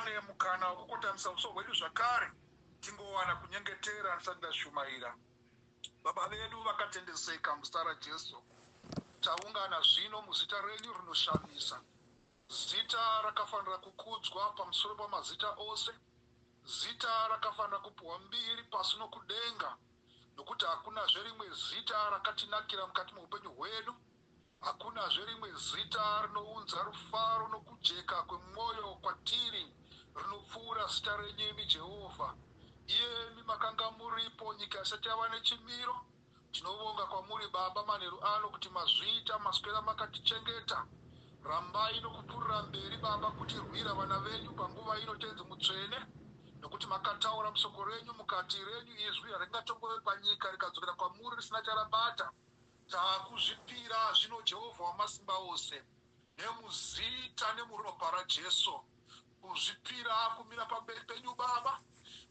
Tiwane mukana wekukotamisa uso hwedu zvakare, tingowana kunyengetera ndisati ndashumaira. Baba vedu vakatendeseka muzita raJesu, taungana zvino muzita renyu rinoshamisa, zita rakafanira kukudzwa pamusoro pamazita ose, zita rakafanira kupiwa mbiri pasi nokudenga, nokuti hakunazve rimwe zita rakatinakira mukati meupenyu hwedu. Hakunazve rimwe zita rinounza rufaro nokujeka kwemwoyo kwatiri rinopfuura zita renyu imi Jehovha. Iyemi makanga muripo nyika isati yava nechimiro. Tinovonga kwamuri Baba manheru ano kuti mazviita, maswera makatichengeta. Rambai nokupfuurira mberi Baba kutirwira vana venyu panguva ino Tenzi Mutsvene, nokuti makataura musoko renyu mukati renyu izwi haringatongove panyika rikadzokera kwamuri risina charabata. Takuzvipira zvino Jehovha Wamasimba Ose, nemuzita nemuropa raJesu, kuzvipira kumira pamberi penyu Baba,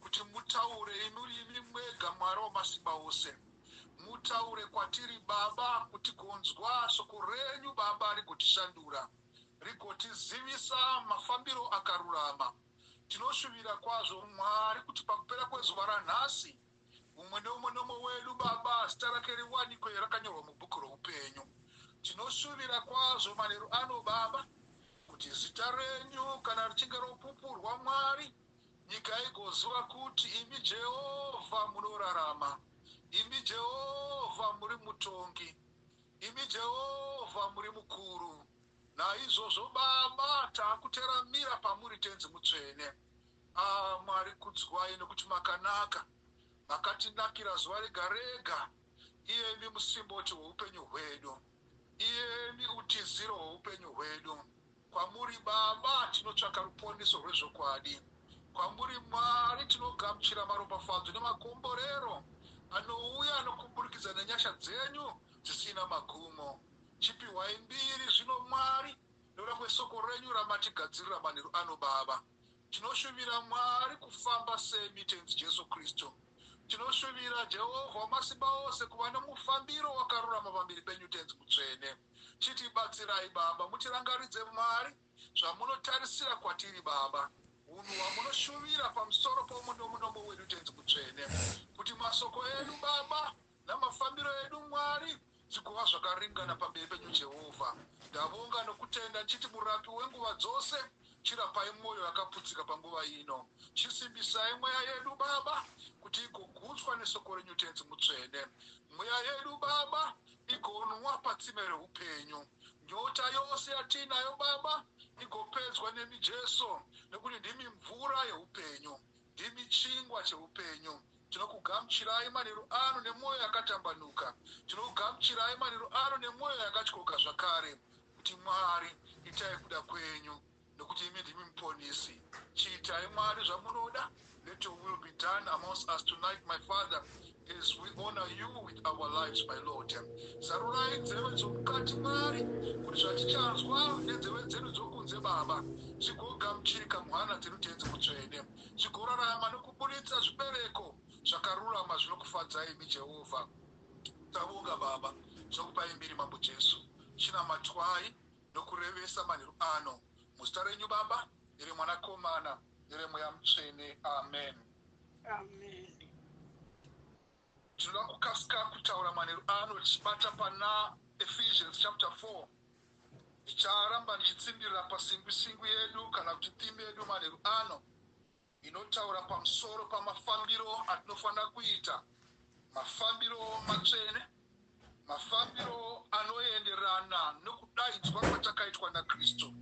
kuti mutaure imuri imi mwega Mwari Wamasimba Ose. Mutaure kwatiri Baba, kuti gonzwa shoko renyu Baba rigotishandura, rigotizivisa mafambiro akarurama. Tinoshuvira kwazvo Mwari kuti pakupera kwezuva ranhasi, Mumwe neumwe nomwe wedu, Baba, zita rake riwanikwe rakanyorwa mubhuku roupenyu. Tinoshuvira kwazvo manheru ano, Baba, kuti zita renyu kana richinge ropupurwa, Mwari, nyika igoziva kuti imi Jehovha munorarama. Imi Jehovha muri mutongi. Imi Jehovha muri mukuru. Naizvozvo, Baba, takuteramira pamuri Tenzi Mutsvene. Ah, Mwari kudzwai nokuti makanaka. Makatinakira zuva rega rega. Iyemi musimboti hweupenyu hwedu. Iyemi utiziro hweupenyu hwedu. Kwamuri Baba tinotsvaka ruponiso rwezvokwadi. Kwamuri Mwari tinogamuchira maropafadzo nemakomborero anouya nokuburikidza nenyasha dzenyu dzisina magumo. Chipihwai mbiri zvino Mwari nokuda kwesoko renyu ramatigadzirira manheru ano Baba. Tinoshuvira Mwari kufamba semi Tenzi Jesu Kristu. Tinoshuvira Jehovha Wamasimba Ose kuva nomufambiro wakarurama pamberi penyu Tenzi Mutsvene. Chitibatsirai Baba, mutirangaridze Mwari zvamunotarisira kwatiri Baba, hunhu hwamunoshuvira pamusoro poumwe nomunomwe wedu Tenzi Mutsvene, kuti masoko edu Baba namafambiro edu Mwari zvigova zvakaringana pamberi penyu Jehovha. Ndavonga nokutenda ndichiti murapi wenguva dzose, chirapai mwoyo yakaputsika panguva ino. Chisimbisai mweya yedu Baba kuti igogutswa nesoko renyu Tenzi Mutsvene. Mweya yedu Baba igonwa patsime reupenyu. Nyota yose yatiinayo Baba igopedzwa nemi Jesu, nekuti ndimi mvura yeupenyu, ndimi chingwa cheupenyu. Tinokugamuchirai manheru ano nemwoyo yakatambanuka. Tinokugamuchirai manheru ano nemwoyo yakatyoka zvakare, kuti Mwari itai kuda kwenyu, nokuti imi ndimi muponisi. Chiitai Mwari zvamunoda. Let your will be done amongst us tonight, my Father, as we honor you with our lives, my Lord. Zarurai nzeve dzomukati Mwari, kuti zvatichanzwa nenzeve dzedu dzokunze Baba, zvigogamuchirika muhana dzedu Tenzi Mutsvene. Zvigorarama nokuburitsa zvibereko zvakarurama zvinokufadzai imi Jehovha. Tavonga Baba, tinokupai mbiri Mambo Jesu. Chinamatwai nokurevesa manheru ano. Muzita renyu Baba, nereMwanakomana, nereMweya Mutsvene. Amen. Amen. Tinoda kukasika kutaura manheru ano tichibata pana Ephesians chapter 4. Ndicharamba ndichitsimbirira pasingwi-singwi yedu kana kuti theme yedu manheru ano inotaura pamusoro pamafambiro atinofanira kuita, mafambiro matsvene, mafambiro anoenderana nokudaidzwa kwatakaitwa naKristu.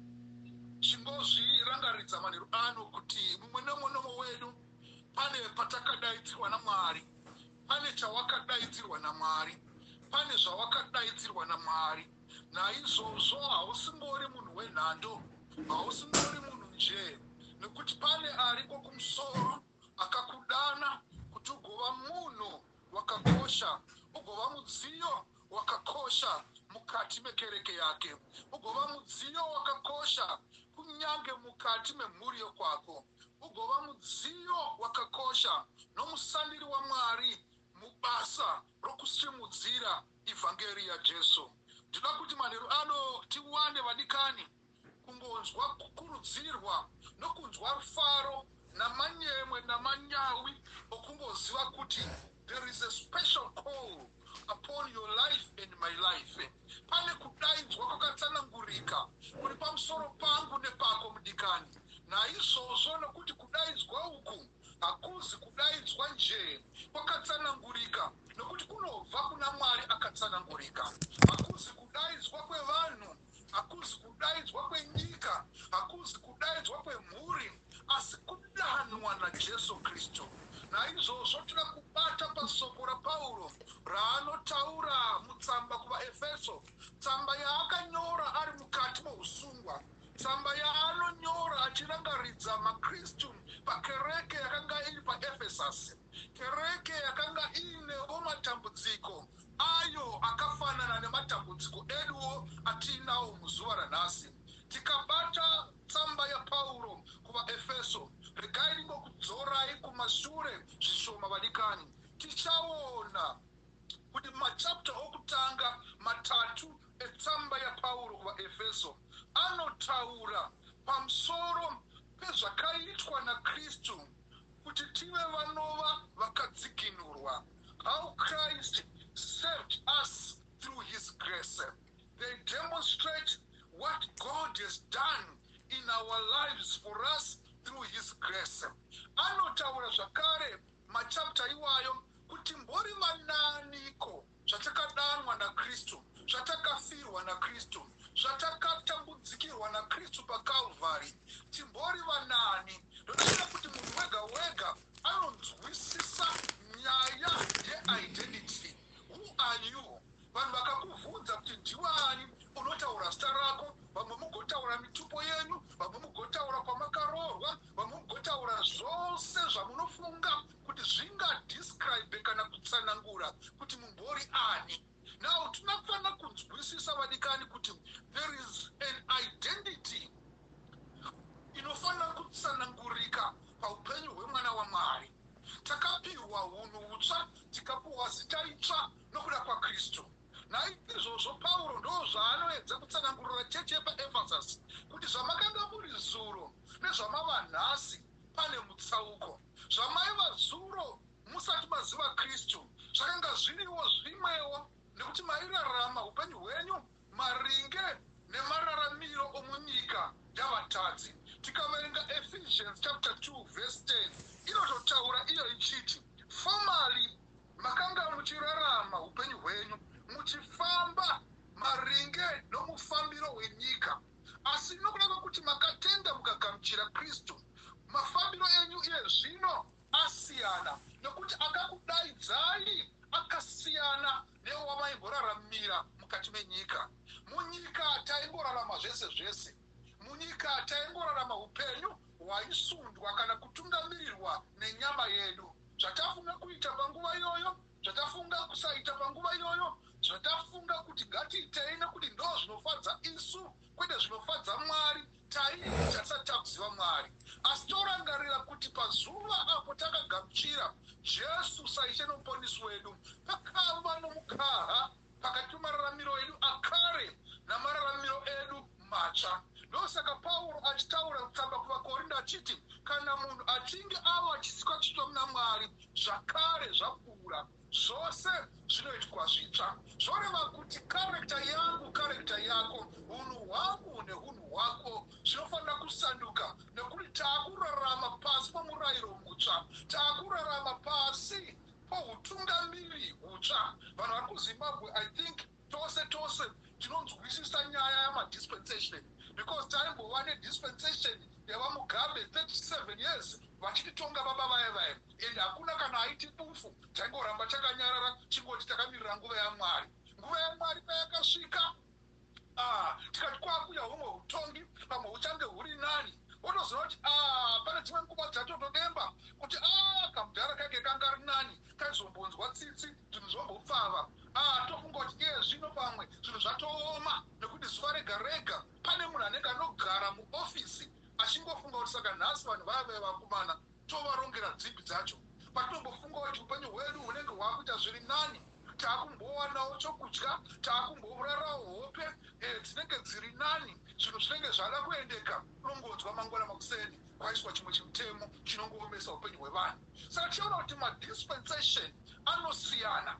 Chingozvirangaridza manheru ano kuti mumwe nomwe nomwe wedu pane patakadaidzirwa naMwari, pane chawakadaidzirwa naMwari, pane zvawakadaidzirwa naMwari. Naizvozvo hausingori munhu wenhando, hausingori munhu njee, nekuti pane ariko kumusoro akakudana kuti ugova munhu wakakosha, ugova mudziyo wakakosha mukati mekereke yake, ugova mudziyo wakakosha kunyange mukati memhuri yokwako, ugova mudziyo wakakosha nomusandiri waMwari mubasa rokusimudzira Ivhangeri yaJesu. Ndinoda kuti manheru ano tiwane, vadikani, kungonzwa kukurudzirwa. Kunzwa rufaro namanyemwe namanyawi okungoziva kuti there is a special call upon your life and my life. Pane kudaidzwa kwakatsanangurika kuri pamusoro pangu nepako, mudikani. Naizvozvo, nokuti kudaidzwa uku hakuzi kudaidzwa njee, kwakatsanangurika nokuti kunobva kuna Mwari akatsanangurika. Hakuzi kudaidzwa kwevanhu, hakuzi kudaidzwa kwenyika, hakuzi kudaidzwa kwemhuri, asi kudanwa naJesu Kristu. Naizvozvo toda kubata pasoko raPauro raanotaura mutsamba kuvaEfeso, tsamba yaakanyora ari mukati mousungwa, tsamba yaanonyora achirangaridza maKristu pakereke yakanga iri paEfesasi, kereke yakanga iinewo matambudziko ayo akafanana nematambudziko eduwo atiinawo muzuva ranhasi. Tikabata tsamba yaPauro kuvaEfeso, regai ndingokudzorai kumashure zvishoma, vadikani, tichaona kuti machapter okutanga matatu etsamba yaPauro kuvaEfeso anotaura pamusoro pezvakaitwa naKristu kuti tive vanova vakadzikinurwa, how Christ saved us through his grace. They demonstrate what God has done in our lives for us through his grace. Anotaura zvakare machapter iwayo kuti mbori vananiko zvatakadanwa naKristu, zvatakafirwa naKristu, zvatakatambudzikirwa naKristu paCalvary, timbori vanani. Ndodaida kuti munhu wega wega anonzwisisa nyaya yeidentity. Who are you? Vanhu vakakubvunza kuti ndiwani, unotaura zita rako, vamwe mugotaura mitupo yenyu, vamwe mugotaura kwamakaroorwa, vamwe mugotaura zvose zvamunofunga kuti zvingadescribe kana kutsanangura kuti mumbori ani. Now tinofanira kunzwisisa, vadikani, kuti there is an identity inofanira kutsanangurika paupenyu hwemwana waMwari. Takapiwa unhu hutsva, tikapiwa zita itsva nokuda kwaKristu. Naizvozvo Pauro ndo zvaanoedza kutsanangurira chechi yepaEfesus kuti zvamakanga muri zuro nezvamava nhasi pane mutsauko. Zvamaiva zuro musati maziva Kristu zvakanga zviriwo zvimwewo, nekuti mairarama upenyu hwenyu maringe nemararamiro omunyika yavatadzi. Tikaverenga Ephesians chapter 2 verse 10, inototaura iyo ichiti, "Formerly makanga muchirarama upenyu hwenyu muchifamba maringe nomufambiro wenyika, asi nokuda kwekuti makatenda mukagamuchira Kristu, mafambiro enyu iye zvino asiyana, nekuti akakudaidzai akasiyana newamaimboraramira mukati menyika." Munyika taingorarama zvese zvese, munyika taingorarama upenyu hwaisundwa kana kutungamirirwa nenyama yedu. Zvatafunga kuita panguva iyoyo, zvatafunga kusaita panguva iyoyo, zvatafunga kuti ngatiitei nekuti ndo zvinofadza isu kwete zvinofadza Mwari, taiita tisati takuziva Mwari. Asi torangarira kuti pazuva apo takagamuchira Jesu saIshe nomuponisi wedu, pakava nomukaha pakati pemararamiro edu akare namararamiro edu matsva. Ndosaka Pauro achitaura kutsamba kuvaKorinda achiti kana munhu achinge ava chisikwa chitsva muna Mwari, zvakare zvapfuura, zvose zvinoitwa zvitsva. Zvoreva kuti character yangu, character yako, unhu hwangu neunhu hwako zvinofanira kusanduka, nekuti taakurarama pasi pomurayiro mutsva, taakurarama pasi poutungamiri hutsva. Vanhu vari kuZimbabwe, I think tose tose tinonzwisisa nyaya yamadispensation, because taimbova nedispensation yavaMugabe, 37 years vachititonga baba vaya vaya, and hakuna kana aiti bufu. Taingoramba takanyarara, chingoti takamirira nguva yaMwari. Nguva yaMwari payakasvika, ah, tikati kwakuya humwe utongi, pamwe huchange huri nani. Wotoziva kuti, ah, pane dzimwe nguva dzatotodemba kuti, ah, kamudhara kake kanga ri nani, kaizombonzwa tsitsi, zvinhu zvombopfava. Ah, tofunga kuti iye zvino pamwe zvinhu zvatooma, nekuti zuva rega rega pane munhu anenge anogara muofisi achingofunga kuti saka nhasi vanhu vaya vaya vakomana tovarongera dzipi dzacho. Patinombofunga kuti upenyu hwedu hunenge hwakuita zviri nani. Taakumbowanawo chokudya, taakumborarawo hope dzinenge dziri nani, zvinhu zvinenge zvada kuendeka. Unongonzwa mangwana makuseni kwaiswa chimwe chimutemo chinongoomesa upenyu hwevanhu. Saka tichiona kuti madispensation anosiyana.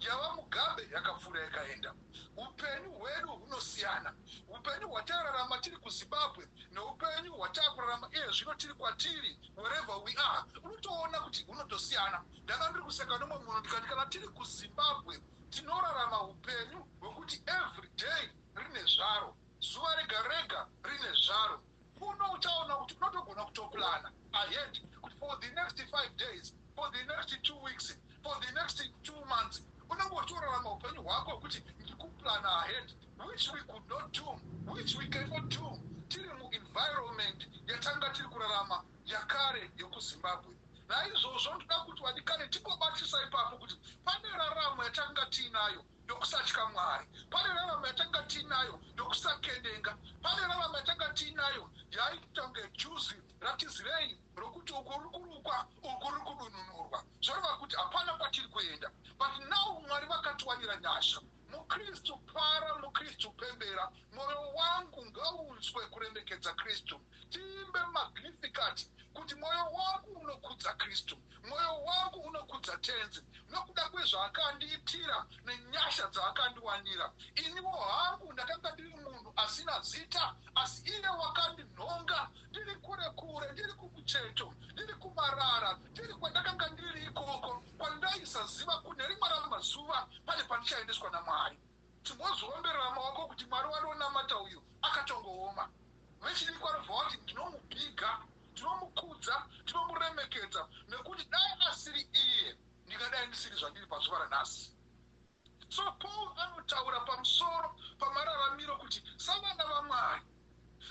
Yava Mugabe yakapfuura yakaenda, upenyu hwedu hunosiyana. Upenyu hwatairarama tiri kuZimbabwe neupenyu hwataakurarama iye zvino tiri kwatiri, wherever we are, unotoona kuti hunotosiyana. Ndanga ndiri kuseka nomwe munhu, ndikati kana tiri kuZimbabwe tinorarama upenyu hwekuti every day rine zvaro, zuva rega rega rine zvaro. Kuno uchaona kuti unotogona kutoplana ahead kuti for the next 5 days, for the next 2 weeks, for the next 2 months, unenge uchitorarama upenyu hwako hwekuti ndikuplana ahead, which we could not do, which we cannot do tiri muenvironment yatanga tiri kurarama yakare yekuZimbabwe. Naizvozvo ndoda kuti, vadikane, tingobatisa ipapo kuti pane raramo yatanga tiinayo yokusatya Mwari, pane raramo yatanga tiinayo yokusakendenga, pane raramo yatanga tiinayo yaiita kunge juzi ratizirei, rokuti uku ruri kurukwa, uku ruri kudununurwa, zvoreva kuti hapana kwatiri kuenda. But now Mwari vakatiwanira nyasha. Mukristu para, mukristu pembera. Mwoyo wangu ngaunzwe kuremekedza Kristu. Tiimbe Magnificat kuti mwoyo wangu unokudza Kristu, mwoyo wangu unokudza Tenzi nokuda kwezvaakandiitira nenyasha dzaakandiwanira. Iniwo hangu ndakanga ndiri munhu asina zita, asi iye wakandinhonga ndiri kure kure, ndiri kumucheto, ndiri kumarara, ndiri kwandakanga ndiri ikoko kwandaisaziva kune rimwe ramazuva pane pandichaendeswa naMwari. Timboziomberera maoko kuti Mwari wanonamata uyu akatongooma. Vechidiki vanobva vati, "Ndinomubhiga, ndinomukudza, ndinomuremekedza, nekuti dai asiri iye ndingadai ndisiri zvandiri pazuva ranhasi." So Paul anotaura pamusoro pamararamiro kuti savana vaMwari.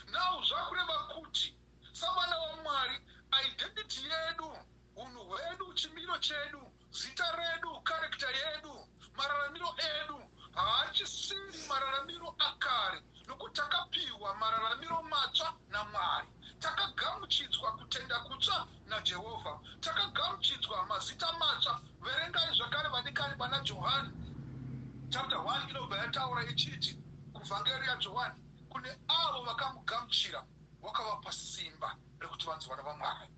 Now zvakureva kuti savana vaMwari, identity yedu, unhu hwedu, chimiro chedu, zita redu, character yedu, mararamiro edu haachisiri mararamiro akare, nokuti takapiwa mararamiro matsva naMwari. Takagamuchidzwa kutenda kutsva naJehovha, takagamuchidzwa mazita matsva. Verengai zvakare, vadikani, pana Johani chapter 1, inobva yataura ichiti kuvhangeri yaJohani, kune avo vakamugamuchira wakavapa simba rekuti vanzi vana vaMwari.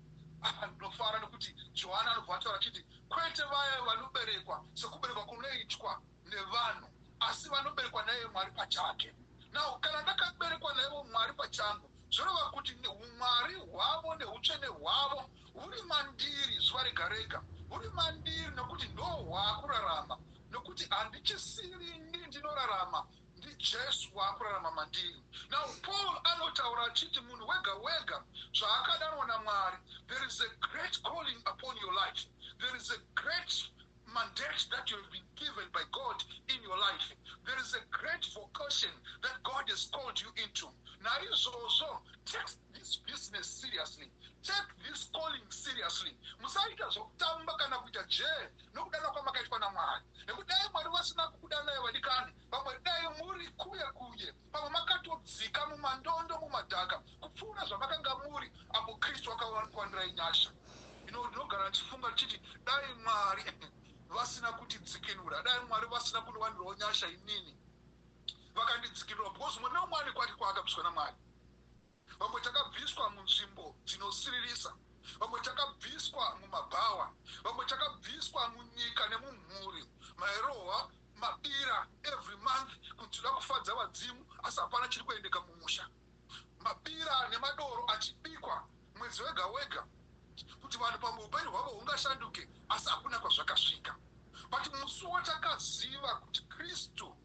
Ah, ndinofara nekuti Johani anobva ataura achiti kwete vaya vanoberekwa sekuberekwa kunoitwa nevanhu, asi vanoberekwa naiye Mwari pachake. Now kana ndakaberekwa naivo Mwari pachangu, zvoreva kuti umwari hwavo neutsvene hwavo huri mandiri zuva rega rega, huri mandiri nekuti ndo hwaakurarama, nekuti handichisiri ini ndinorarama, ndiJesu waakurarama mandiri. Now Paul anotaura achiti munhu wega wega zvaakadanwa naMwari, there is a great calling upon your life, there is a great mandate that you have been given by God in your life. There is a great vocation that God has called you into. Naizvozvo, take this business seriously. Take this calling seriously. Musaita zvokutamba kana kuita jee nokudana kwamakaitwa naMwari. Nekuti dai Mwari vasina kukudanai, vadikani, pamwe dai muri kuye kuye, pamwe makatodzika mumandondo, mumadhaka, kupfuura zvamakanga muri apo Kristu akakwanirai nyasha. Ndinogara ndichifunga ndichiti dai Mwari vasina kutidzikinura, dai Mwari vasina kundiwanirawo nyasha inini vakandidzikinura, because mumwe neumwe ane kwake kwaakabviswa naMwari. Vamwe takabviswa munzvimbo dzinosiririsa, vamwe takabviswa mumabhawa, vamwe takabviswa munyika nemumhuri mairohwa mabira every month kuti toda kufadza vadzimu, asi hapana chiri kuendeka mumusha. Mabira nemadoro achibikwa mwedzi wega wega kuti vanhu pamwe upenyu hwavo hungashanduke, asi hakuna kwazvakasvika. But musi watakaziva kuti Kristu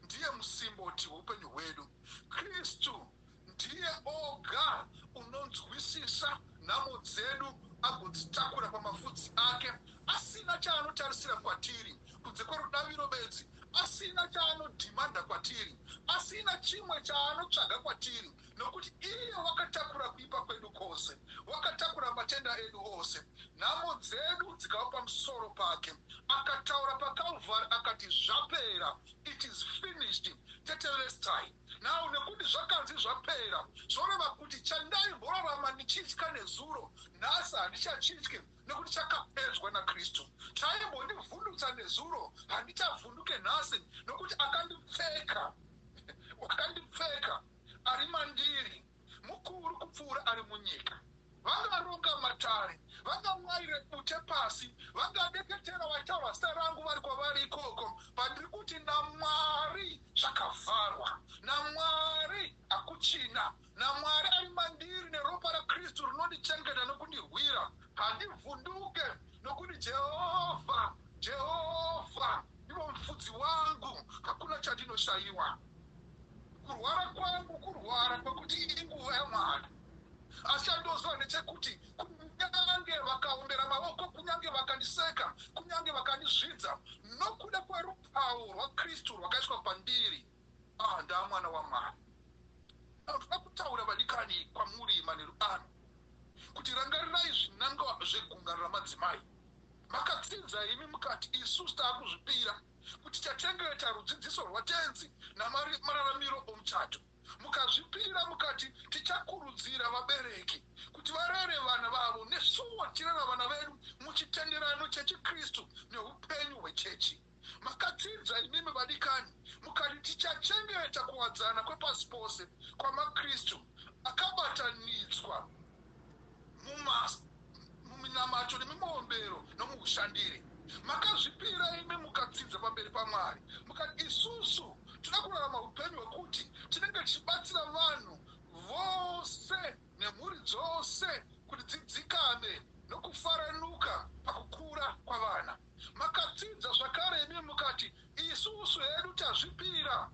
ndiye musimboti weupenyu hwedu, Kristu ndiye oga unonzwisisa nhamo dzedu agodzitakura pamafudzi ake, asina chaanotarisira kwatiri kunze kwerudaviro bedzi, asina chaanodhimanda kwatiri, asina chimwe chaanotsvaga kwatiri, nokuti iye wakatakura kuipa kwedu kwose, wakatakura matenda edu ose, nhamo dzedu dzikava pamusoro pake. Akataura paKalvari akati, "Zvapera, it is finished, tetelestai." Now nekuti zvakanzi zvapera, zvoreva kuti chandaimborarama ndichitya nezuro, nhasi handichachitye, nekuti chakapedzwa naKristu. Chaimbondivhundutsa nezuro, handichavhunduke nhasi, nokuti akandipfeka, wakandipfeka ari mandiri mukuru kupfuura ari munyika. Vangaronga matare, vangamwaire bute pasi, vangadeketera vachitaura zita rangu vari kwavari ikoko, pandiri kuti naMwari zvakavharwa, naMwari hakuchina. NaMwari ari mandiri neropa raKristu rinondichengeta nokundirwira, handivhunduke, nokuti Jehovha, Jehovha ndivo mufudzi wangu, hakuna chandinoshayiwa. Kurwara kwangu kurwara kwekuti inguva yaMwari, asi chandoziva ndechekuti kunyange vakaombera maoko, kunyange vakandiseka, kunyange vakandizvidza, nokuda kwerupawo rwaKristu rwakaiswa pandiri, ah, ndaa mwana waMwari. Toda kutaura, vadikani, kwamuri manheru ano kuti rangarirai zvinangwa zvegungano ramadzimai. Makatsidza imi mukati, isusu taakuzvipira kuti tichachengeta rudzidziso rwaTenzi namararamiro omuchato. Mukazvipira mukati, tichakurudzira vabereki kuti varere vana vavo, nesuwo tichirera vana vedu muchitenderano chechiKristu neupenyu hwechechi. Makatsidza imimi, vadikani, mukati tichachengeta kuwadzana kwepasi pose kwamaKristu akabatanidzwa muminamato nemimuombero nomuushandiri. Makazvipira imi mukatsidza pamberi paMwari mukati, isusu toda kurarama upenyu hwekuti tinenge tichibatsira vanhu vose nemhuri dzose kuti dzidzikame nokufaranuka pakukura kwavana. Makatsidza zvakare imi mukati, isusu hedu tazvipira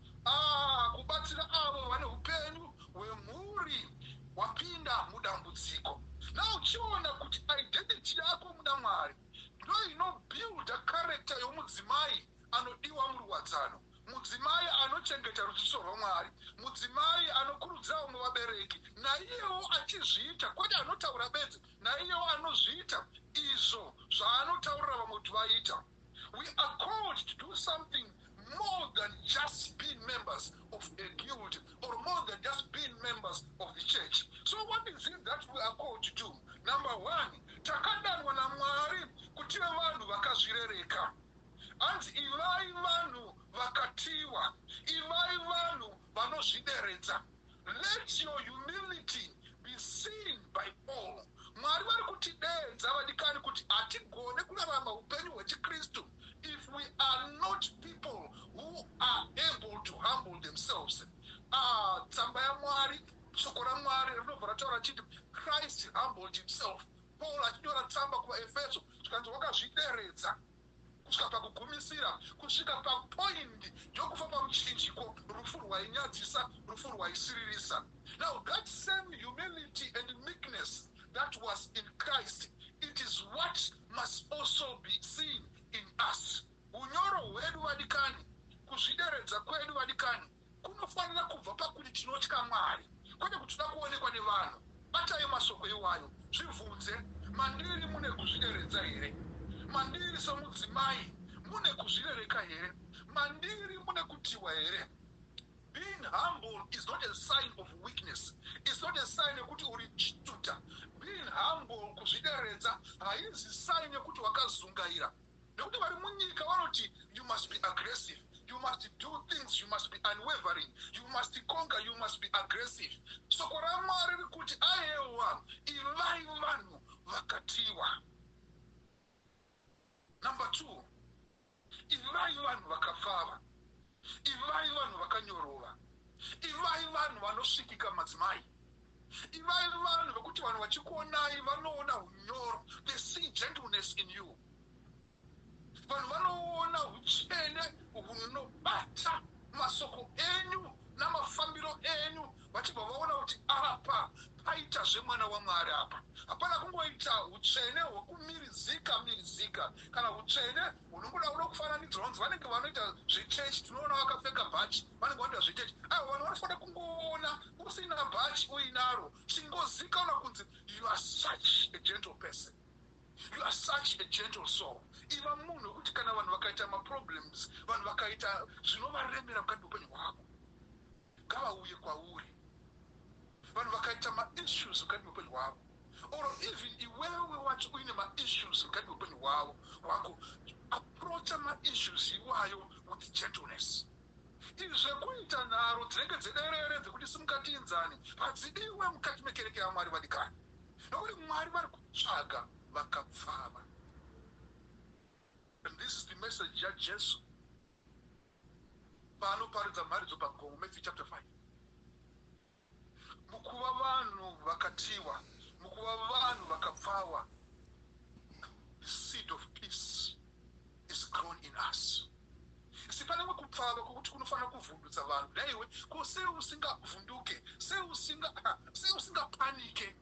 kubatsira avo vane upenyu hwemhuri wapinda mudambudziko. Na uchiona kuti identity yako muna Mwari ndo inobuilda character yomudzimai anodiwa muruwadzano, mudzimai anochengeta rudzidziso rwaMwari, mudzimai anokurudzira vamwe vabereki, naiyewo achizviita, kwete anotaura bedzi, naiyewo anozviita izvo zvaanotaurira vamwe kuti vaita. We are called to do something more than just being members of a guild or more than just being members of the church. So what is it that we are called to do? Number one, takadanwa naMwari kuti tive vanhu vakazvirereka. Hanzi ivai vanhu vakatiwa, ivai vanhu vanozvideredza. Let your humility be seen by all. Mwari vari kutidedza, vadikani, kuti hatigone kurarama upenyu hwechikristu if we are not people who are able to humble themselves. Ah, tsamba yaMwari, shoko raMwari rinobva rataura chiti Christ humbled himself. Paul achinyora tsamba kuvaEfeso, zvikanzi wakazvideredza kusvika pakugumisira, kusvika papoindi yokufa pamuchinjiko, rufu rwainyadzisa, rufu rwaisiririsa. Now that same humility and meekness that was in Christ, it is what must also be seen in us. Unyoro hwedu, vadikani, kuzvideredza kwedu, vadikani, kunofanira kubva pakuti tinotya Mwari, kwete kuti toda kuonekwa nevanhu. Batai masoko iwayo. Zvibvunze, mandiri mune kuzvideredza here? Mandiri somudzimai mune kuzvirereka here? Mandiri mune kutiwa here? Being humble is not a sign of weakness. It's not a sign yekuti uri chituta. Being humble, kuzvideredza, haizi sign yekuti wakazungaira, nekuti vari munyika vanoti you must be aggressive, you must do things, you must be unwavering, you must conquer, you must be aggressive. Soko raMwari rikuti ayewa, ivai vanhu vakatiwa. Number two, ivai vanhu vakapfava, ivai vanhu vakanyorova, ivai vanhu vanosvikika. Madzimai, ivai vanhu vekuti vanhu vachikuonai vanoona unyoro. They see gentleness in you. Vanhu vanoona utsvene hunobata masoko enyu namafambiro enyu, vachibva vaona kuti apa paita zvemwana waMwari. Apa hapana kungoita utsvene hwekumirizika mirizika kana utsvene hunongoda kuda kufananidzwa kunzi vanenge vanoita zvechechi. Tinoona vakapfeka bhachi, vanenge vanoita zvechechi. Aiwa, vanhu vanofanira kungoona usina bhachi, uinaro, chingozikanwa kunzi you are such a gentle person, you are such a gentle soul. Iva munhu wekuti kana vanhu vakaita maproblems, vanhu vakaita zvinovaremera mukati meupenyu hwako. Ngavauye kwauri. Vanhu vakaita maissues mukati meupenyu hwavo, or even iwewe wacho uine maissues mukati meupenyu hwavo hwako, approacha maissues iwayo with gentleness. Zvekuita nharo dzinenge dzederere dzekuti simukatiinzani hadzidiwe mukati mekereke yaMwari, vadikani, nokuti Mwari vari kutsvaga vakapfava. And this is the message yaJesu paanoparidza mharidzo pagomo, Matthew chapter 5. Mukuva vanhu vakatiwa, mukuva vanhu vakapfawa, the seed of peace is grown in us. Si pane kupfava kwokuti kunofanira kuvhundutsa vanhu. Daiwe ko sei usingavhunduke, sei usingapanike?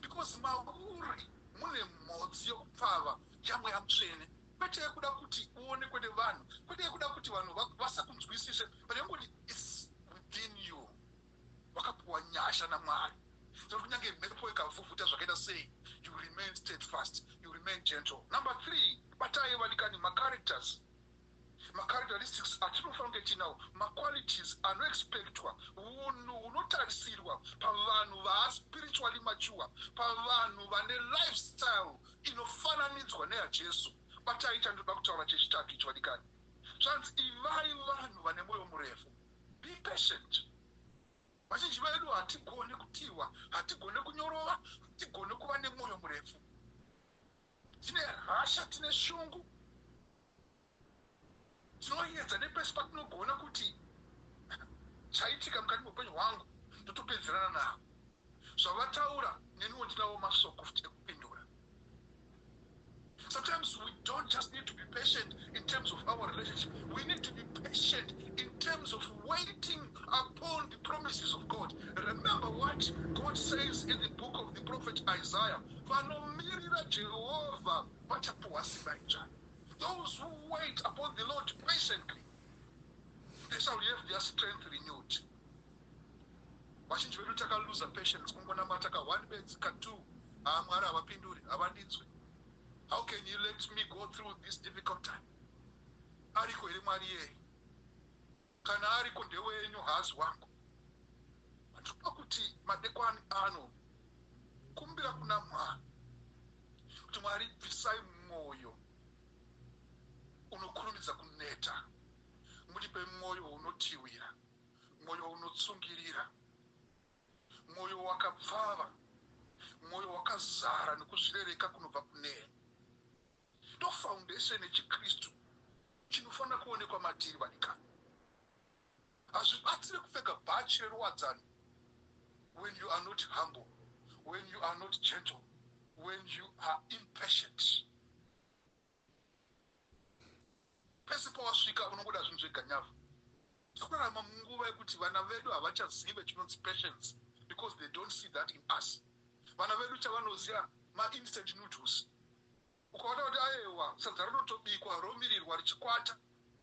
Because mauri mune mhodzi yokupfava yaMweya Mutsvene, kwete yekuda kuti uonekwe nevanhu, kwete yekuda kuti vanhu vasakunzwisise, but yekuti it's within you. Wakapiwa nyasha naMwari so kunyange mhepo ikavhuvhuta zvakaita sei, you remain steadfast, you remain gentle. Number three, batai vadikani, macharacters, macharacteristics atinofanira kunge tinawo, maqualities anoexpectwa, unhu hunotarisirwa pavanhu vaaspiritually mature, pavanhu vane lifestyle inofananidzwa neyaJesu. Batai chandinoda kutaura chechitatu ichi, vadikani. Zvanzi, ivai vanhu vane mwoyo murefu. Be patient. Vazhinji vedu hatigone kutiwa, hatigone kunyorova, hatigone kuva nemwoyo murefu. Tine hasha, tine shungu, tinoedza nepese patinogona kuti chaitika mukati meupenyu hwangu ndotopedzerana navo. Zvavataura, neniwo ndinawo masoko futi ekupindura. Sometimes we don't just need to be patient in terms of our relationship. We need to be patient in terms of waiting upon the promises of God. Remember what God says in the book of the prophet Isaiah: "Vanomirira Jehovha vachapuwa simba idzva." Those who wait upon the Lord patiently, they shall have their strength renewed. Vazhinji vedu takaluza patience. Kungonamata ka1 bedzi, ka2, haa, Mwari havapinduri, havandinzwi. How can you let me go through this difficult time? Ariko here Mwari yeye? Kana ariko, ndewenyu, haazi wangu. Andinoda kuti madekwani ano kumbira kuna Mwari kuti, "Mwari, bvisai mwoyo unokurumidza kuneta, mutipe mwoyo unotiwira, mwoyo unotsungirira, mwoyo wakapfava, mwoyo wakazara nekuzvirereka kunobva kuneni." Ndo foundation yechikristu chinofanira kuonekwa matiri, vadikani. Hazvibatsiri kupfeka bhachi reruwadzano when you are not humble, when you are not gentle, when you are impatient. Pese pawasvika unongoda zvinhu zveganyavha. Tikurarama munguva yekuti vana vedu havachazive chinonzi patience because they don't see that in us. Vana vedu chavanoziva mainstant noodles. Ukaona kuti aewa, sadza rinotobikwa, romirirwa, richikwata,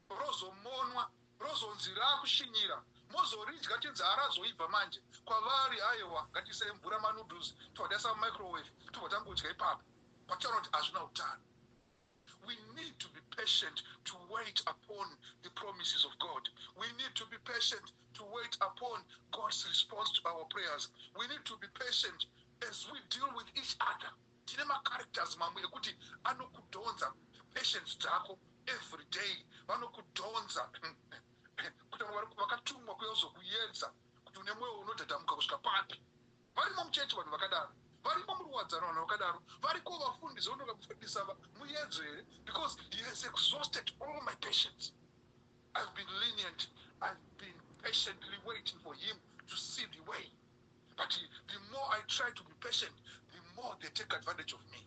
rozomonwa, rozonzi raakushinyira, mozoridya chinzi harazoibva manje. Kwavari, aiwa, ngatiisei mvura, manoodles, tobva taisa mumicrowave, tobva tangodya ipapo. Patichaona kuti hazvina utano. We need to be patient to wait upon the promises of God. We need to be patient to wait upon God's response to our prayers. We need to be patient as we deal with each other. Tine macharacters mamwe ekuti anokudhonza patience dzako every day. Vanokudhonza kuti vakatumwa kuyozokuedza kuti une mwoyo unodhadhamuka kusvika papi. Varimo muchechi vanhu vakadaro, varimo muruwadzano vanhu vakadaro, variko vafundisi vanokafundisa muedzo here, because he has exhausted all my patience. I've been lenient, I've been patiently waiting for him to see the way, but the more I try to be patient, the more they take advantage of me.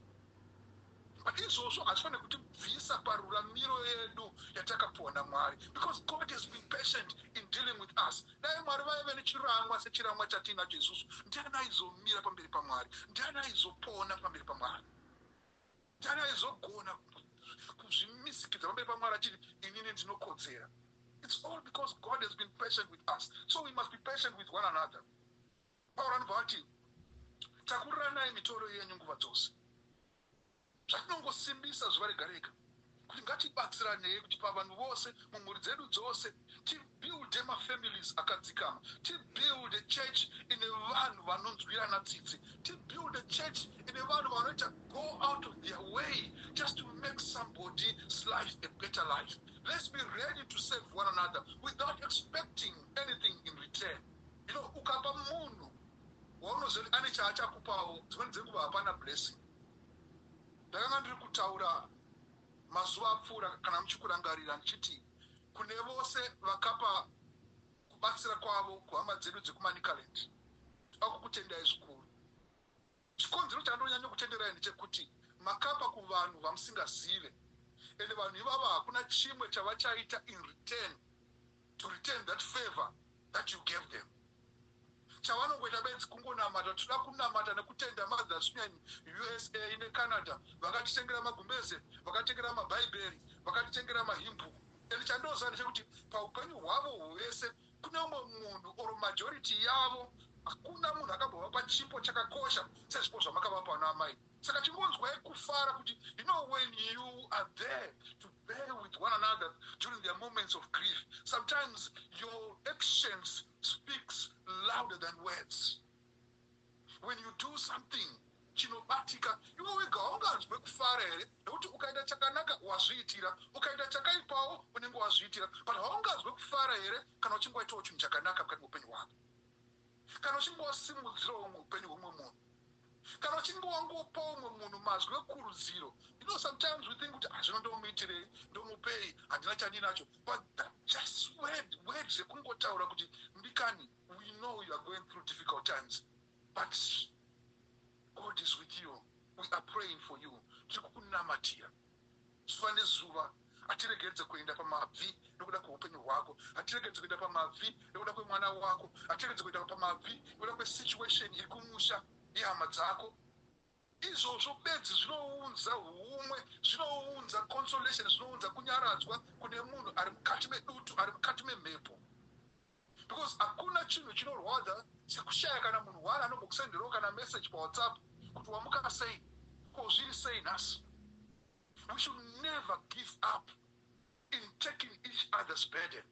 But izvozvo hazvifaniri kutibvisa paruramiro yedu yatakapiwa naMwari, because God has been patient in dealing with us. Dai Mwari vaive nechiramwa sechiramwa chatinacho isusu, ndiani aizomira pamberi paMwari? Ndiani aizopona pamberi paMwari? Ndiani aizogona kuzvimisikidza pamberi paMwari achiti, "Inini ndinokodzera"? It's all because God has been patient with us, so we must be patient with one another. Pauro anobva ati, "Takuriranai mitoro yenyu nguva dzose." Zvatinongosimbisa zuva rega rega. Kuti ngatibatsiranei kuti pavanhu vose, mumhuri dzedu dzose, tibuilde mafamilies akadzikama, tibuilde church ine vanhu vanonzwirana tsitsi, tibuilde church ine vanhu vanoita go out of their way just to make somebody's life a better life. Let's be ready to serve one another without expecting anything in return. Ukapa munhu waunoziva kuti ane chaachakupawo, dzimweni dzenguva hapana blessing. Ndakanga ndiri kutaura mazuva apfuura, kana muchikurangarira, ndichiti kune vose vakapa kubatsira kwavo kuhama dzedu dzekuManicaland, akukutendai zvikuru. Chikonzero chandonyanya kutenderai ndechekuti makapa kuvanhu vamusingazive, ende vanhu ivava hakuna chimwe chavachaita in return to return that favor that you gave them. Chavanongoita bedzi kungonamata. Toda kunamata nekutenda Mothers Union USA neCanada, vakatitengera magumbeze, vakatengera mabhaibheri, vakatitengera mahymn book. And chandoziva ndechekuti paupenyu hwavo hwese, kune umwe munhu or majority yavo, hakuna munhu akambovapa chipo chakakosha sezvipo zvamakavapa vana amai. Saka chingonzwai kufara kuti when you are there to bear with one another during their moments of grief, sometimes your actions speaks louder than words. When you do something chinobatika, iwe wega haunganzwe kufara here? Nekuti ukaita chakanaka, wazviitira; ukaita chakaipawo, unenge wazviitira. But haunganzwe kufara here kana uchinge waitawo chinhu chakanaka mukati meupenyu hwako, kana uchinge wasimudzirawo muupenyu hwemumwe munhu, kana uchinge wangopa umwe munhu mazwi ekurudziro? Sometimes we think kuti, "Ah, zvino ndomuitirei? Ndomupei? Handina chandinacho." But that just word zvekungotaura kuti, "Mudikani, we know you are going through difficult times, but God is with you. We are praying for you. Tiri kukunamatira zuva nezuva. Hatiregedze kuenda pamabvi nekuda kweupenyu hwako, hatiregedze kuenda pamabvi nekuda kwemwana wako, hatiregedze kuenda pamabvi nekuda kwesituation iri kumusha yehama dzako." Izvozvo bedzi zvinounza humwe, zvinounza consolation, zvinounza kunyaradzwa kune munhu ari mukati medutu, ari mukati memhepo, because hakuna chinhu chinorwadza sekushaya kana munhu one anombokusenderawo kana message paWhatsApp kuti, "Wamuka sei? Ko zviri sei nhasi?" We should never give up in taking each other's burden.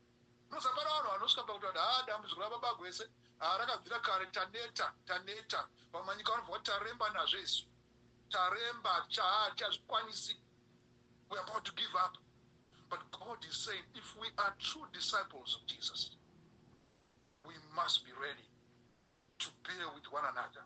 Unoziva, pana vanhu vanosvika pakuti vanhu, "Ha, dambudziko rababa Gwese, ha, rakabvira kare. Taneta, taneta." Vamanyika vanobva vati, "Taremba nazvo isu, taremba, chazvikwanisi, we are about to give up." But God is saying, if we are true disciples of Jesus, we must be ready to bear with one another.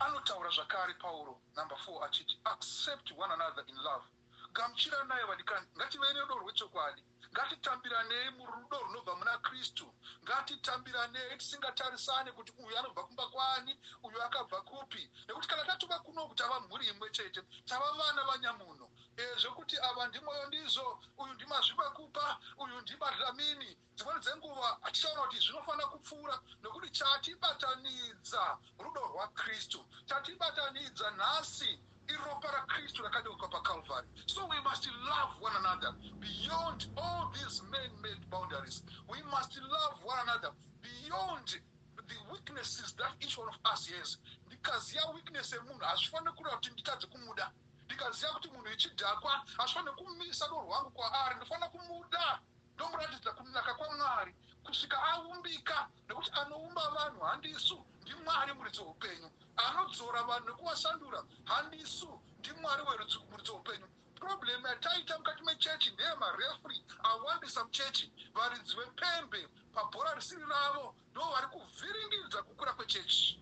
Anotaura zvakare Pauro, number 4, achiti, "Accept one another in love." Gamuchiranai, vadikani. Ngativei nerudo rwechokwadi. Ngatitambiranei murudo runobva muna Kristu. Ngatitambiranei tisingatarisane kuti uyu anobva kumba kwani, uyu akabva kupi, nekuti kana tatova kunoku, tava mhuri imwe chete, tava vana vanyamuno. Zvekuti ava ndimoyo ndizvo, uyu ndimazvibakupa, uyu ndimadlamini, dzimweni dzenguva hatichaona kuti zvinofanira kupfuura, nekuti chatibatanidza rudo rwaKristu. Chatibatanidza nhasi iropa raKristu rakadeuka paCalvary. So we must love one another beyond all these man-made boundaries. We must love one another beyond the weaknesses that each one of us has. Ndikaziva weakness yemunhu, hazvifaniri kureva kuti nditadze kumuda. Ndikaziva kuti munhu ichidhakwa, hazvifaniri kumisa rudo rwangu kwaari. Ndinofanira kumuda, ndomuratidza kunaka kwaMwari kusvika aumbika, nekuti anoumba vanhu handisu, ndiMwari muridzi weupenyu. Anodzora vanhu nekuvasandura handisu, ndiMwari muridzi weupenyu. Problem yataita mukati mechechi ndeyemareferee awandisa muchechi. Varidzi vepembe pabhora risiri ravo ndo vari kuvhiringidza kukura kwechechi.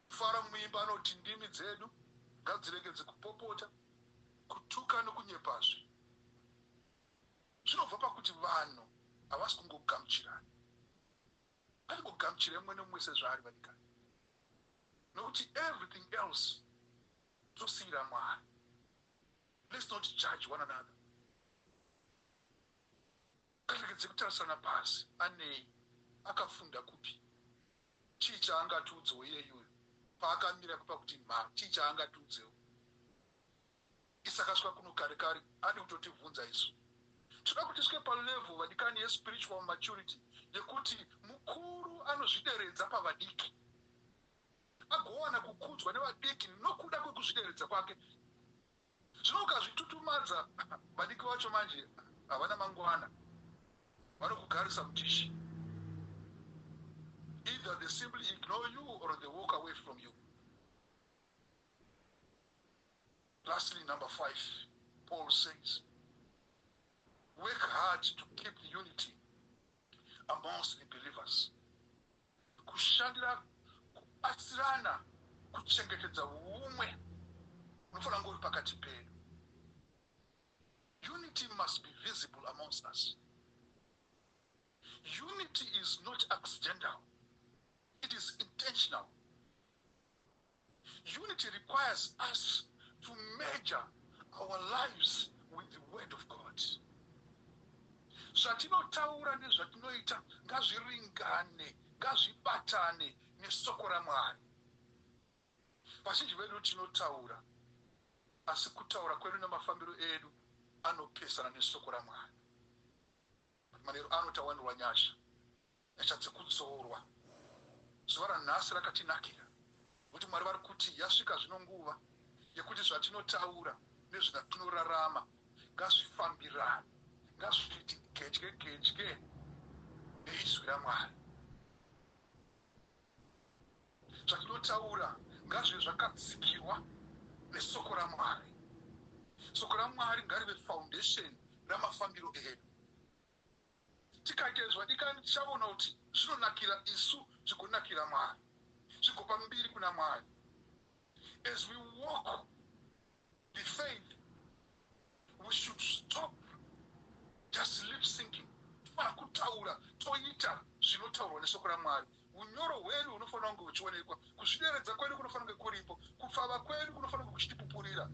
Fara muimba anoti, "Ndimi dzedu ngadziregedze kupopota, kutuka nokunyepazve." Zvinobva pakuti vanhu havasi kungogamuchirana. Ngatingogamuchira mumwe nemumwe sezvaari, vadikani, nokuti everything else tosiyira Mwari. Let's not judge one another. Ngatiregedze kutarisana pasi. Anei? Akafunda kupi? Chii chaangatiudzewo iyeyuyo paakamira kupa kuti mha? Chii chaangatiudzewo isi akasvika kuno kare kare? Adi kutotibvunza isu. Toda kuti tisvike palevel, vadikani, yespiritual maturity yekuti mukuru anozvideredza pavadiki, agowana kukudzwa nevadiki nokuda kwekuzvideredza kwake. Zvino ukazvitutumadza, vadiki vacho manje havana mangwana, vanokugarisa mutishi. Either they simply ignore you or they walk away from you. Lastly, number 5, Paul says, work hard to keep the unity amongst the believers. Kushandira, kubatsirana, kuchengetedza umwe unofanira kunge uri pakati pedu. Unity must be visible amongst us. Unity is not accidental. It is intentional. Unity requires us to measure our lives with the word of God. Zvatinotaura nezvatinoita ngazviringane, ngazvibatane nesoko raMwari. Vazhinji vedu tinotaura, asi kutaura kwedu nemafambiro edu anopesana nesoko raMwari. Manheru ano tawanirwa nyasha, nyasha dzekudzorwa. Zuva ranhasi rakatinakira nekuti Mwari vari kuti yasvika zvino nguva yekuti zvatinotaura nezvatinorarama ngazvifambirane, ngazviti gedye gedye neizwi raMwari. Zvatinotaura ngazvive zvakatsigirwa nesoko raMwari. Soko raMwari ngarive foundation ramafambiro edu. Tikaita izvi, vadikani, tichaona kuti zvinonakira isu, zvigonakira Mwari, zvigopa mbiri kuna Mwari. As we walk the faith, we should stop just lip syncing. Tofanira kutaura toita zvinotaurwa nesoko raMwari. Unyoro hwedu hunofanira kunge huchionekwa, kuzvideredza kwedu kunofanira kunge kuripo, kupfava kwedu kunofanira kunge kuchitipupurira,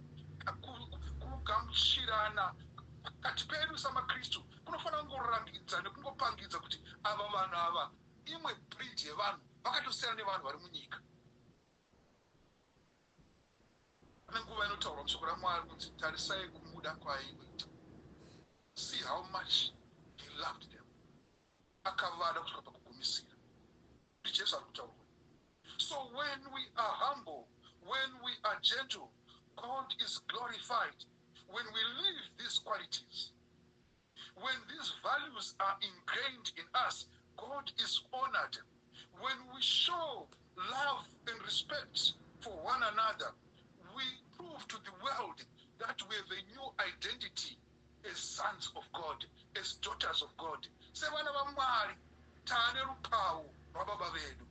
kugamuchirana pakati pedu samaKristu kunofanira kungorangidza nekungopangidza kuti ava vanhu ava imwe breed yevanhu, vakatosiyana nevanhu vari munyika. Pane nguva inotaurwa mushoko raMwari kunzi tarisai kumuda kwaaiita. See how much he loved them. Akavada kusvika pakugumisira. NdiJesu ari kutaurwa. So when we are humble, when we are gentle, God is glorified. When we live these qualities, when these values are ingrained in us, God is honored. When we show love and respect for one another, we prove to the world that we have a new identity as sons of God, as daughters of God. Sevana vaMwari, taane rupawo rwababa vedu.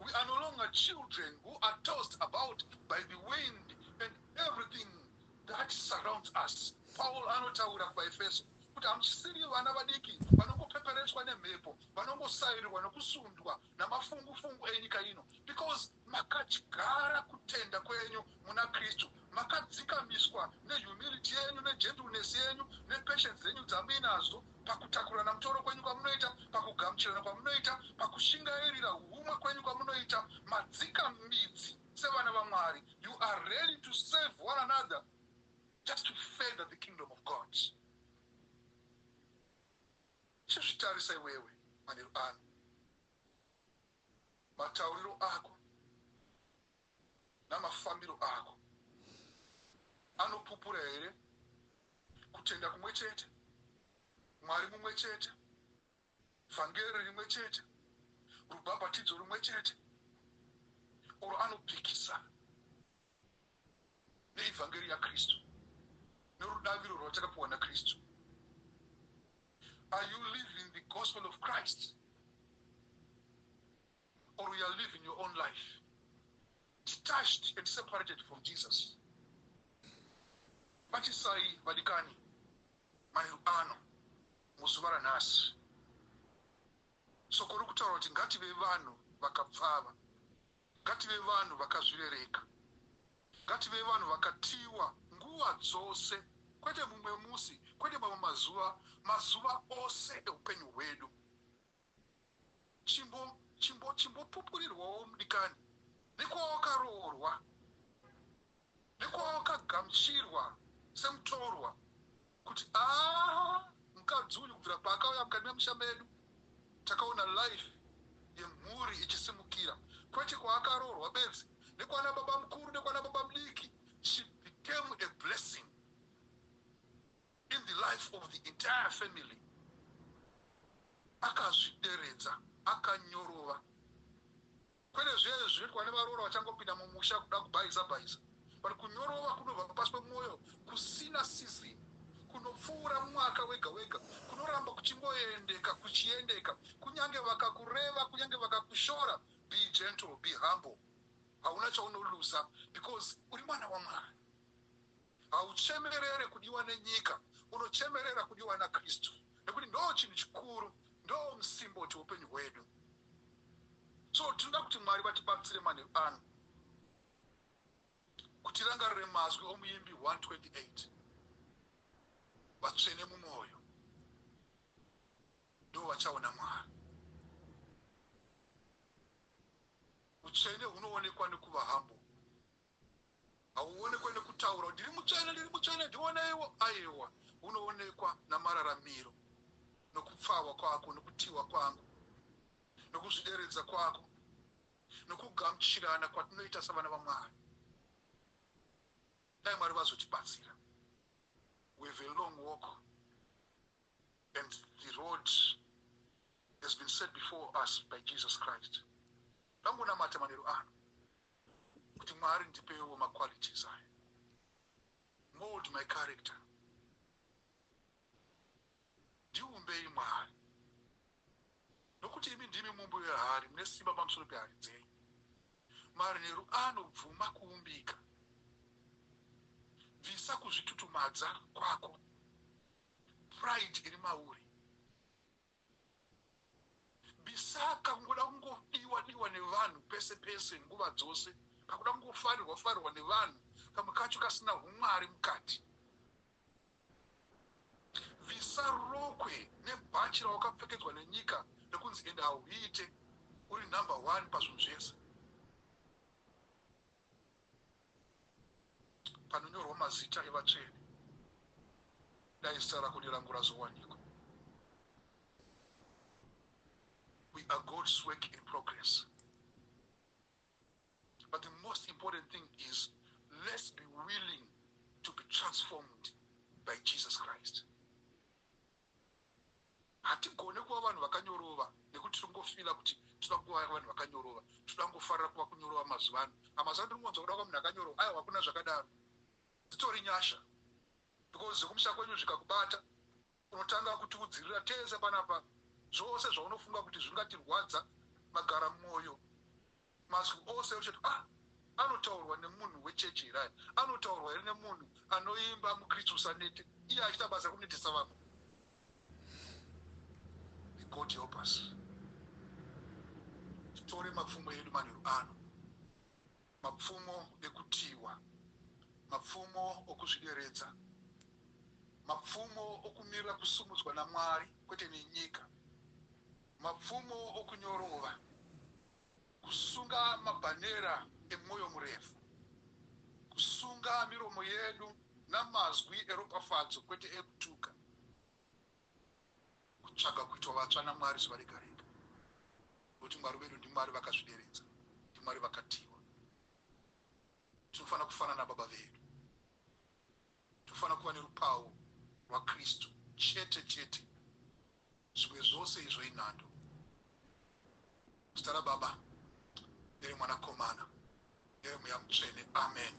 We are no longer children who are tossed about by the wind and everything that surrounds us. Paul anotaura kuvaEfeso kuti hamusiri vana vadiki vanongopeperetswa nemhepo, vanongosairirwa nokusundwa namafungufungu enyika ino, because makadyara kutenda kwenyu muna Kristu, makadzikamiswa nehumility yenyu, negentleness yenyu, nepatience dzenyu dzamuinazo, pakutakurana mutoro kwenyu kwamunoita, pakugamuchirana kwamunoita, pakushingairira humwe kwenyu kwamunoita. Madzika midzi sevana vaMwari. You are ready to save one another just to further the kingdom of God. Chizvitarisa iwewe manheru ano, matauriro ako namafambiro ako anopupura here kutenda kumwe chete, Mwari mumwe chete, vhangeri rimwe chete, rubhabhatidzo rumwe chete, oro anopikisa neivhangeri yaKristu nerudaviro rwatakapiwa naKristu? Are you living the gospel of Christ or you are living your own life, detached and separated from Jesus? Batisai, vadikani, manheru ano, muzuva ranhasi. Soko riri kutaura kuti ngative vanhu vakapfava, ngative vanhu vakazvirereka, ngative vanhu vakatiwa nguva dzose, kwete mumwe musi, kwete mamwe mazuva, mazuva ose eupenyu hwedu. Chimbopupurirwawo, mudikani, nekwawakaroorwa, nekwawakagamuchirwa semutorwa, kuti aa, mukadzi uyu kubvira paakauya mukati memusha medu, takaona life yemhuri ichisimukira, kwete kwaakaroorwa bedzi, nekwana baba mukuru nekwana baba mudiki. She became vachangopinda mumusha kuda kubhaiza bhaiza. But kunyorova kunobva pasi pemwoyo kusina season, kunopfuura mwaka wega wega, kunoramba kuchingoendeka kuchiendeka. Kunyange vakakureva, kunyange vakakushora, be gentle, be humble. Hauna chaunoluza because uri mwana waMwari. Hauchemerere kudiwa nenyika, unochemerera kudiwa naKristu, nekuti ndo chinhu chikuru, ndo musimboti weupenyu hwedu. So tinoda kuti Mwari vatibatsire manheru ano kuti rangarire mazwi omuimbi 128: "Vatsvene mumwoyo ndo vachaona Mwari." Utsvene hunoonekwa nekuva humble, hauonekwe nekutaura, "Ndiri mutsvene, ndiri mutsvene, ndioneiwo." Aiwa, hunoonekwa namararamiro, nokupfawa kwako, nokutiwa kwangu, nokuzvideredza kwako, nokugamuchirana kwatinoita savana vaMwari. Dai Mwari vazotibatsira. We have a long walk and the road has been set before us by Jesus Christ. Tangonamata manheru ano kuti, "Mwari, ndipewo maqualities aya. Mold my character. Ndiumbei, Mwari, nokuti imi ndimi mumbi wehari, mune simba pamusoro pehari dzenyu." Manheru ano bvuma kuumbika. Bvisa kuzvitutumadza kwako, pride iri mauri. Bisaka kungoda kungodiwa diwa nevanhu pese pese, nguva dzose, kakuda kungofarirwa farirwa nevanhu, kamwe kacho kasina umwari mukati. Bvisa rokwe nebhachi rawakapfekedzwa nenyika rekunzi enda hauite, uri number one pazvinhu zvese. Panonyorwa mazita evatsvene, dai zita rako nerangu razowanikwa. We are God's work in progress, but the most important thing is let's be willing to be transformed by Jesus Christ. Hatigone kuva vanhu vakanyorova nekuti tingofeela kuti toda kuva vanhu vakanyorova, toda kungofarira kuva kunyorova mazuva ano. Amazuva ano tiri kuda kuva munhu akanyorova. Aiwa, hakuna zvakadaro, dzitori nyasha, because zvekumusha kwenyu zvikakubata, unotanga kutiudzirira tese panapa zvose zvaunofunga kuti zvingatirwadza, magara mwoyo, mazwi ose uchiti, "Ah, anotaurwa nemunhu wechechi here aya? Anotaurwa here nemunhu anoimba muKristu usanete, iye achiita basa rekunetesa vamwe?" May God help us titore mapfumo edu manheru ano, mapfumo ekutiwa, mapfumo okuzvideredza, mapfumo okumirira kusumudzwa naMwari kwete nenyika, mapfumo okunyorova, kusunga mabhanera emwoyo murefu, kusunga miromo yedu namazwi eropafadzo kwete ekutuka, kutsvaga kuitwa vatsva naMwari zuva rega rega, nokuti Mwari vedu ndiMwari vakazvideredza, ndiMwari vakatiwa. Tinofanira kufanana nababa vedu, tinofanira kuva nerupawo rwaKristu chete chete. Zvimwe zvose izvo inhando. Zita raBaba, neremwanakomana, neremweya Mutsvene, amen.